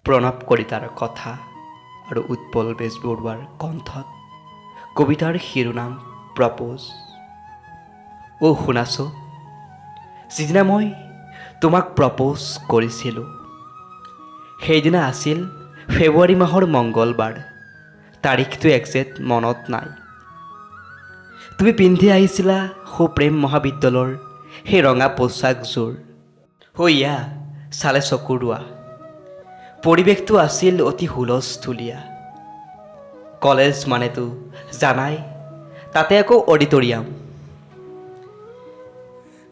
প্ৰণৱ কলিতাৰ কথা আৰু উৎপল বেজবৰুৱাৰ কণ্ঠত কবিতাৰ শিৰোনাম প্ৰপ'জ। অ' শুনাছো, যিদিনা মই তোমাক প্ৰপ'জ কৰিছিলোঁ সেইদিনা আছিল ফেব্ৰুৱাৰী মাহৰ মংগলবাৰ। তাৰিখটো একজেক্ট মনত নাই। তুমি পিন্ধি আহিছিলা সৌ প্ৰেম মহাবিদ্যালয়ৰ সেই ৰঙা পোছাকযোৰ। হৈ ইয়া চালে চকুৰোৱা পৰিৱেশটো আছিল অতি হুলস্থুলীয়া। কলেজ মানেতো জানাই, তাতে আকৌ অডিটৰিয়াম।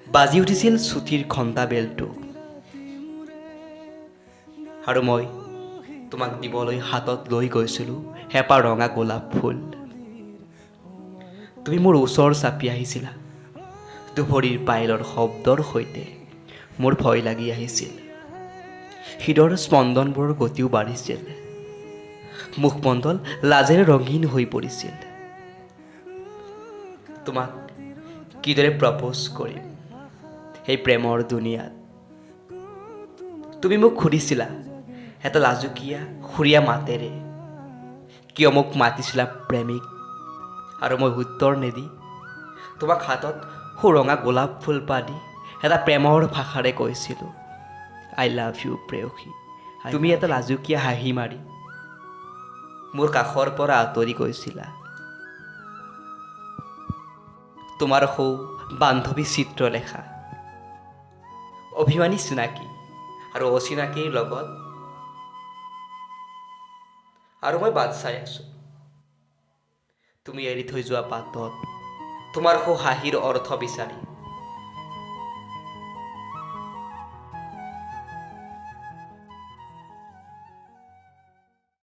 বাজি উঠিছিল ছুটিৰ ঘণ্টা বেলটো আৰু মই তোমাক দিবলৈ হাতত লৈ গৈছিলোঁ এপাহ ৰঙা গোলাপ ফুল। তুমি মোৰ ওচৰ চাপি আহিছিলা। দুভৰিৰ পাইলৰ শব্দৰ সৈতে মোৰ ভয় লাগি আহিছিল। হৃদয়ৰ স্পন্দনবোৰৰ গতিও বাঢ়িছিল। মুখমণ্ডল লাজেৰে ৰঙীন হৈ পৰিছিল। তোমাক কিদৰে প্ৰপ'জ কৰিম সেই প্ৰেমৰ দুনিয়াত, তুমি মোক সুধিছিলা এটা লাজুকীয়া সুৰীয়া মাতেৰে, কিয় মোক মাতিছিলা প্ৰেমিক? আৰু মই উত্তৰ নিদি তোমাক হাতত সৌ ৰঙা গোলাপ ফুলপাহ দি এটা প্ৰেমৰ ভাষাৰে কৈছিলোঁ, I love you প্ৰেয়সী। তুমি এটা লাজুকীয়া হাঁহি মাৰি মোৰ কাষৰ পৰা আঁতৰি গৈছিলা। তোমাৰ সৌ বান্ধৱী চিত্ৰলেখা, অভিমানী চিনাকি আৰু অচিনাকিৰ লগত আৰু মই বাট চাই আছোঁ। তুমি এৰি থৈ যোৱা বাটত তোমাৰ সৌ হাঁহিৰ অৰ্থ বিচাৰি।